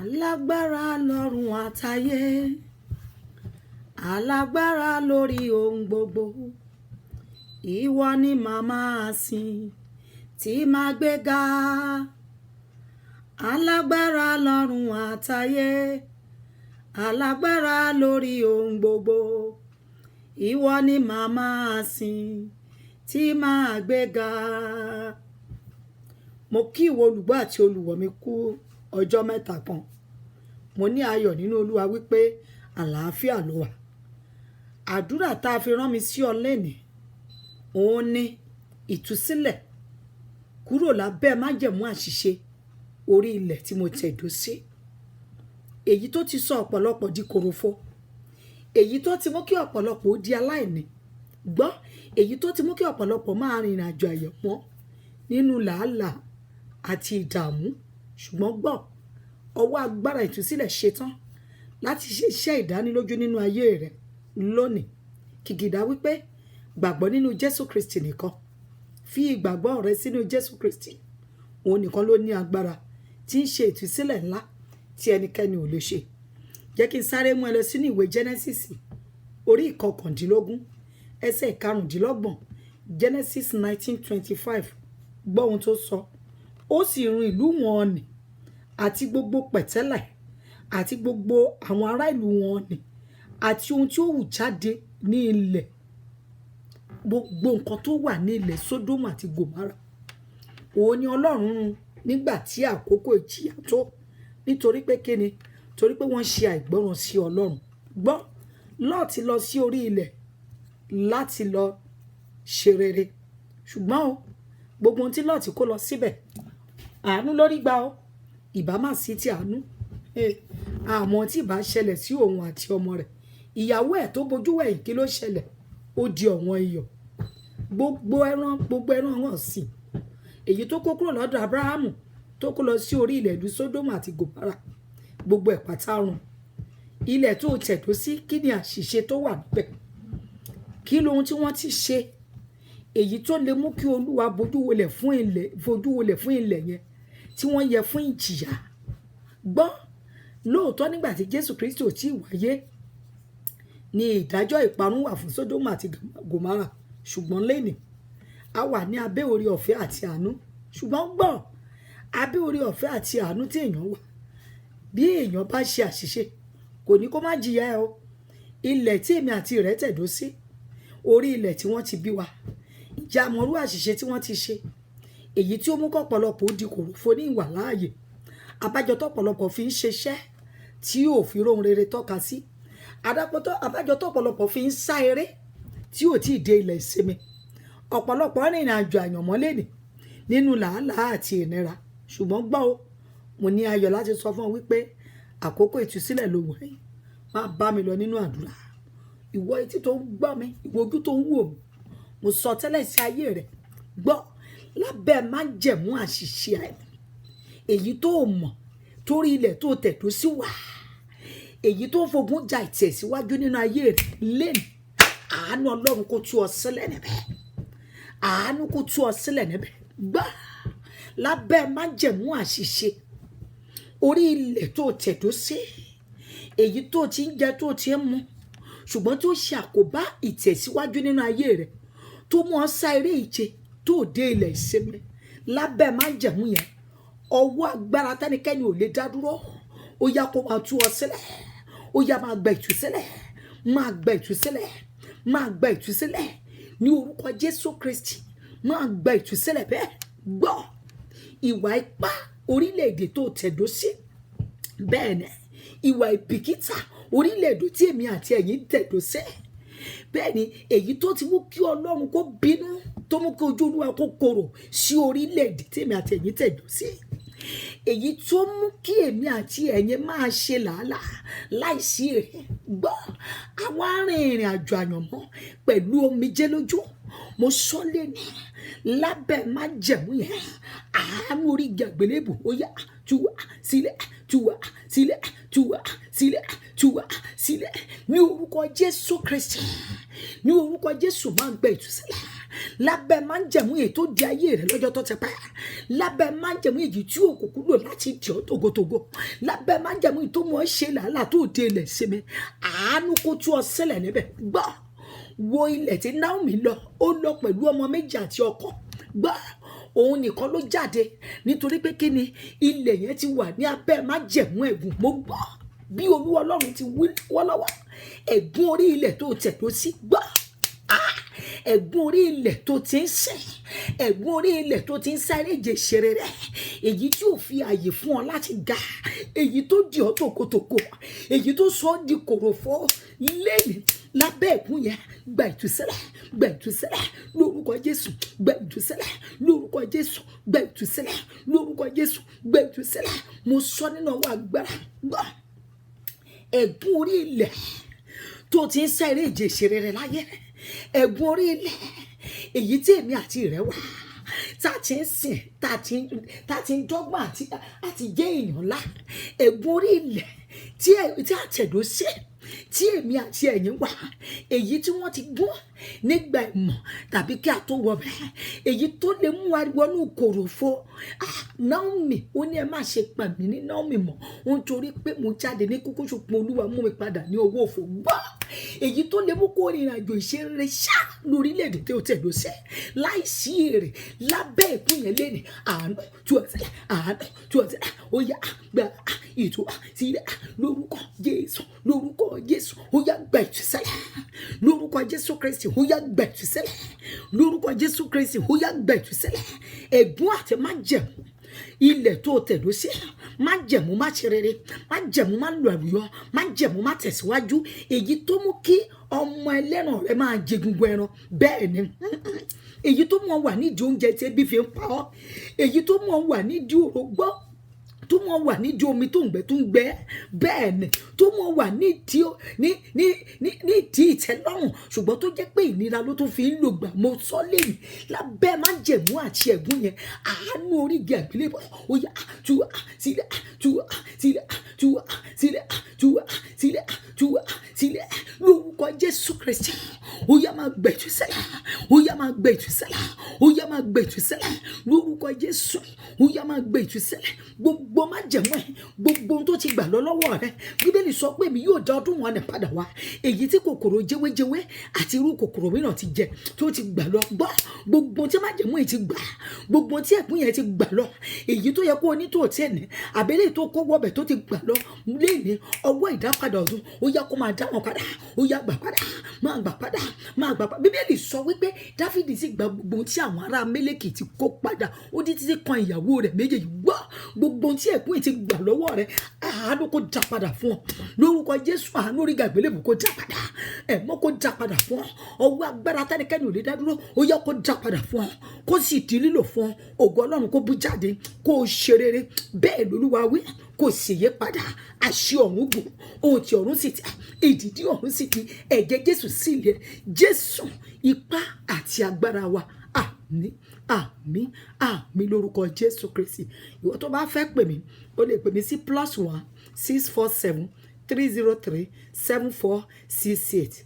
Alágbára lọ́run àtayé, alágbára lórí ohun gbogbo. Ìwọ ni màá máa sìn tí màá gbéga. Alágbára lọ́run àtayé, alágbára lórí ohun gbogbo. Ìwọ ni màá máa sìn tí màá gbéga. Mo kí ìwọ olùgbọ́ àti olùwọ̀ mi kú ọjọ́ mẹ́ta kan. Mo ní ayọ̀ nínú Olúwa wípé àlàáfíà ló wà. Àdúrà tá a fi rán mi sí ọ lénìí, òun ni ìtúsílẹ̀ kúrò lábẹ́ májẹ̀mú àṣìṣe orí ilẹ̀ tí mo tẹ̀dó sí. Èyí tó ti sọ ọ̀pọ̀lọpọ̀ di korofo. Èyí tó ti mú kí ọ̀pọ̀lọpọ̀ ó di aláìní. Gbọ́, èyí tó ti mú kí ọ̀pọ̀lọpọ̀ máa rìnrìn àjò àyànmọ́ nínú làálàá àti ìdààmú. Ṣùgbọ́n gbọ́, ọwọ́ agbára ìtúsílẹ̀ ṣetán láti ṣe iṣẹ́ ìdánilójú nínú ayé rẹ lónìí. Kìkìdá wípé gbàgbọ́ nínú Jésù Kristi nìkan. Fi ìgbàgbọ́ rẹ sínú Jésù Kristi. Òun nìkan ló ní agbára tí ń ṣe ìtúsílẹ̀ ńlá tí ẹnikẹ́ni ò lè ṣe. Jẹ́ kí n sáré mú ẹ lọ sínú ìwé Genesis orí ìkọkàndínlógún, ẹsẹ̀ ìkarùndínlọ́gbọ̀n. Genesis 19:25. Gbọ́ ohun tó sọ. Ó sì run ìlú wọn nì àti gbogbo pẹ̀tẹ́lẹ̀ àti gbogbo àwọn ará ìlú wọn nì àti ohun tí ó wù jáde ní ilẹ̀. Gbogbo nǹkan tó wà ní ilẹ̀ Sódómù àti Gòmórà. Òun ni Ọlọ́run run nígbà tí àkókò ìjìyà tó. Nítorí pé kíni? Torí pé wọ́n ṣe àìgbọ́ràn sí Ọlọ́run. Gbọ́, Lọ́ọ̀tì lọ sí orí ilẹ̀ láti lọ ṣe rere. Ṣùgbọ́n o, gbogbo ohun tí Lọ́ọ̀tì kó lọ síbẹ̀, àánú lórí gbà ó. Ìbá má sí ti àánú. Àmọ́ tí ìbá ṣẹlẹ̀ sí òun àti ọmọ rẹ̀. Ìyàwó ẹ̀ tó bojú wẹ̀yìn, kí ló ṣẹlẹ̀? Ó di ọ̀wọ́n iyọ̀. Gbogbo ẹran ọ̀sìn. Èyí tó kó kúrò lọ́dọ̀ Abrahamu tó kó lọ sí orí ilẹ̀ ìlú Sódómù àti Gòmórà. Gbogbo ẹ̀ pátá run. Ilẹ̀ tó tẹ̀dó sí, kí ni àṣìṣe tó wà níbẹ̀? Kí lóhun tí wọ́n ti ṣe? Èyí tó lè mú kí Olúwa bojú wolẹ̀ fún ilẹ̀, fojú wolẹ̀ fún ilẹ̀ yẹn tí wọ́n yẹ fún ìjìyà. Gbọ́, lóòótọ́ nígbà tí Jésù Kristi ò tí ì wáyé ni ìdájọ́ ìparun wà fún Sódómù àti Gòmórà. Ṣùgbọ́n lénìí, a wà ní abẹ́ oore ọ̀fẹ́ àti àánú. Ṣùgbọ́n gbọ́, abẹ́ oore ọ̀fẹ́ àti àánú tí èèyàn wà, bí èèyàn bá ṣe àṣìṣe, kò ní kó má jìyà ẹ o. Ilẹ̀ tí èmi àti rẹ tẹ̀dó sí, orí ilẹ̀ tí wọ́n ti bí wa, ǹjẹ́ a mọ irú àṣìṣe tí wọ́n ti ṣe? Èyí tí ó mú kí ọ̀pọ̀lọpọ̀ ó di korofo ní ìwà láàyè. Àbájọ tó ọ̀pọ̀lọpọ̀ fi ń ṣe iṣẹ́ tí ò fi róhun rere tọ́ka sí. Àbájọ tó ọ̀pọ̀lọpọ̀ fi ń sá eré tí ò tí ì dé ilẹ̀ ìsinmi. Ọ̀pọ̀lọpọ̀ rìnrìn àjò àyànmọ́ lénìí nínú làálàá àti ìnira. Ṣùgbọ́n gbọ́ o, mo ní ayọ̀ láti sọ fún ọ wípé àkókò ìtúsílẹ̀ ló wà yìí. Máa bá mi lọ nínú àdúrà. Ìwọ etí tó ń gbọ́ mi, ìwọ ojú tó ń wò mí, mo sọ tẹ́lẹ̀ sí ayé rẹ. Gbọ́, lábẹ́ májẹ̀mú àṣìṣe àìmọ̀. Èyí tó mọ̀ torí ilẹ̀ tó tẹ̀dó sí wà. Èyí tó ń fogun ja ìtẹ̀síwájú nínú ayé rẹ lénìí. Àánú Ọlọ́run kó tú ọ sílẹ̀ níbẹ̀. Àánú kó tú ọ sílẹ̀ níbẹ̀. Gbọ́, lábẹ́ májẹ̀mú àṣìṣe orí ilẹ̀ tó tẹ̀dó sí, èyí tó ti ń jẹ tó ti ń mu, ṣùgbọ́n tó ṣe àkóbá ìtẹ̀síwájú nínú ayé rẹ, tó mú ọ sá eré ìje tó dé ilẹ̀ ìsinmi. Lábẹ́ májẹ̀mú yẹn, ọwọ́ agbára tẹ́nikẹ́ni ò lè dá dúró. Ó yá kó máa tú ọ sílẹ̀. Ó yá máa gba ìtúsílẹ̀. Máa gba ìtúsílẹ̀. Máa gba ìtúsílẹ̀. Ní orúkọ Jésù Kristi, máa gba ìtúsílẹ̀ bẹ́ẹ̀. Gbọ́, ìwà ipá orílẹ̀ èdè tó tẹ̀dó sí. Bẹ́ẹ̀ ni, ìwà ìbìkítà orílẹ̀ èdè tí èmi àti ẹ̀yin tẹ̀dó sí. Bẹ́ẹ̀ ni, èyí tó ti mú kí Ọlọ́run kó bínú, tó mú kí ojú Olúwa kó korò sí orílẹ̀ èdè tí èmi àti ẹ̀yin tẹ̀dó sí. Èyí tó mú kí èmi àti ẹ̀yin máa ṣe làálàá láìsí èrè. Gbọ́, àwa rìnrìn àjò àyànmọ́ pẹ̀lú omijé lójú. Mo sọ lénìí lábẹ́ májẹ̀mú yẹn, àánú orí igi àgbélébùú ó yá tú wa sílẹ̀, tú wa sílẹ̀, tú wa sílẹ̀, tú sílẹ̀ ní orúkọ Jésù Kristi. Ní orúkọ Jésù, máa ń gba ìtúsílẹ̀ lábẹ́ májẹ̀mú èyí tó di ayé rẹ lọ́jọ́ tó ti pẹ́, lábẹ́ májẹ̀mú èyí tí òkùnkùn lò láti dì ọ́ tògótògó, lábẹ́ májẹ̀mú èyí tó mú ọ ṣe làálàá tó dé ilẹ̀ sinmi. Àánú kó tú ọ sílẹ̀ níbẹ̀. Gbọ́, wo ilẹ̀ tí Naomi lọ. Ó lọ pẹ̀lú ọmọ méjì àti ọkọ. Gbọ́, òun nìkan ló jáde, nítorí pé kí ni? Ilẹ̀ yẹn ti wà ní abẹ́ májẹ̀mú ẹ̀gún. Mo gbọ́ bí Olúwa Ọlọ́run ti wí wọ́lọ́wọ́, ẹ̀gún orí ilẹ̀ tó tẹ̀dó sí, gbọ́, ẹ̀gún orí ilẹ̀ tó ti ń sìn, ẹ̀gún orí ilẹ̀ tó ti ń sáré jèṣèrè rẹ̀, èyí tí ò fi àyè fún ọ láti ga, èyí tó di ọ́ tòkòtòkò, èyí tó sọ ọ́ di kòròfo lẹ́yìn lábẹ́ ẹ̀gún yẹn, gba ìtúsílẹ̀, gba ìtúsílẹ̀ lórúkọ Jésù, gba ìtúsílẹ̀ lórúkọ Jésù, gba ìtúsílẹ̀ lórúkọ Jésù, gba ìtúsílẹ̀. Mo sọ nínú ọwọ́ agbára. Gbọ́, ẹ̀gún orí ilẹ̀ tó ti ń sáré ìjèṣèrè rẹ̀ láyé, ẹ̀gún orí ilẹ̀ èyí tí èmi àti rẹ̀ wà tá a ti ń sìn, tá a ti ń dọ́gbọ́n àti jẹ́ èèyàn ńlá, ẹ̀gún orí ilẹ̀ tí àtẹ̀dó sí, tí èmi àti ẹ̀yin wà, èyí tí wọ́n ti gún nígbà ìmọ̀ tàbí kí a tó wọbẹ̀, èyí tó lè mú wa wọnú kòròfo. Ah, Naomi ó ní, "Ẹ má ṣe pè mí ní Naomi mọ́, nítorí pé mo jáde ní kúkú, ṣùgbọ́n Olúwa mú mi padà ní ọwọ́ òfò." Gbọ́, èyí tó lè mú kó rìnrìn àjò ìṣeré ṣá lórílẹ̀‐èdè tí ó tẹ̀dó sẹ́ láìsí èrè lábẹ́ ìkún yẹn lé ní, àánú tú ọ sílẹ̀, àánú tú ọ sílẹ̀. Ó yá, gba ìtúsílẹ̀ lórúkọ Jésù, lórúkọ Jésù. Ó yá, gba ìtúsílẹ̀ lórúkọ Jésù Kristi. Ó yá, gba ìtúsílẹ̀ lórúkọ Jésù Kristi. Ó yá, gba ìtúsílẹ̀. Ẹ̀gún àti májẹ̀mú ilẹ̀ tó tẹ̀dó sí, májẹ̀mú má ṣe rere, májẹ̀mú má lu àlùyọ, májẹ̀mú má tẹ̀síwájú, èyí tó mú kí ọmọ ẹlẹ́ran rẹ máa jẹ egungun ẹran, bẹ́ẹ̀ ni èyí tó mú ọ wà nídìí oúnjẹ tí ebi fi ń pa ọ́, èyí tó mú ọ wà nídìí òrógbọ́, tó mú ọ wà nídìí omi tó ń gbẹ tó ń gbẹ, bẹ́ẹ̀ ni tó mú ọ wà nídìí ní ní ní nídìí ìtẹ́lọ́rùn, ṣùgbọ́n tó jẹ́ pé ìnira ló tún fi ń lò gbà. Mo sọ lẹ́yìn lábẹ́ májẹ̀mú àti ẹ̀gún yẹn, àánú orígi àgbélébọ̀, ó yá, tú sílẹ̀, tú sílẹ̀, tú sílẹ̀, tú sílẹ̀, tú sílẹ̀ lórúkọ Jésù Kristi. Ó yá, máa gbẹ ìtúsílẹ̀. Ó yá, máa gbẹ ìtúsílẹ̀. Ó yá, máa gbẹ ìtúsílẹ̀ lórúkọ Jésù. Ó yá, máa gbẹ ìtúsílẹ̀. Gbogbo májẹ̀mú ẹ̀, gbogbo ohun tó ti gbà lọ lọ́wọ́ rẹ, Bíbélì sọ pé, "Èmi yóò dá ọdún wọn ní padà wá, èyí tí kòkòrò jẹ́wéjẹ́wé àti irú kòkòrò mìíràn ti jẹ, tó ti gbà lọ." Gbọ́, gbogbo tí májẹ̀mú yìí ti gbà, gbogbo tí ẹ̀kún yẹn ti gbà lọ, èyí tó yẹ kó o ní tó tiẹ̀ ní àbẹ́lẹ̀ tó kó wọbẹ̀ tó ti gbà lọ lẹ́ni, ọwọ́ ìdápadà ọdún, ó yá, kó máa dá wọn padà. Ó yá, gbà padà, máa gbà padà, máa gbà padà. Bíbélì sọ wípé Dáfídì sì gba gbogbo ohun tí àwọn ará Mélèkì ti kó padà, ó di títí kan ìyàwó rẹ̀ méjèèjì. Gbọ́, gbogbo ohun tí ẹ̀kún yìí ti gbà lọ́wọ́ rẹ̀, àánú kó dá padà fún ọ lórúkọ Jésù. Àánú orí gàgbélébù kó dá padà, ẹ̀mọ́ kó dá padà fún ọ. Ọwọ́ agbára tẹ́nikẹ́ni ò lè dá dúró, ó yẹ kó dá padà fún ọ, kó sì di lílò fún ọ. Ògo Ọlọ́run kó bú jáde, kó o ṣe rere. Bẹ́ẹ̀ lolúwa wí, kò sì yé padà. Àṣẹ ọ̀run gùn, ohun tí ọ̀run sì ti ìdìdí ọ̀run sì ti ẹ̀jẹ̀ Jésù sì lè Jésù, ipá àti agbára wa. Àmín, àmín, àmín lórúkọ Jésù Kristi. Ìwọ tó bá fẹ́ pè mí, o lè pè mí sí +1 647 303 7468.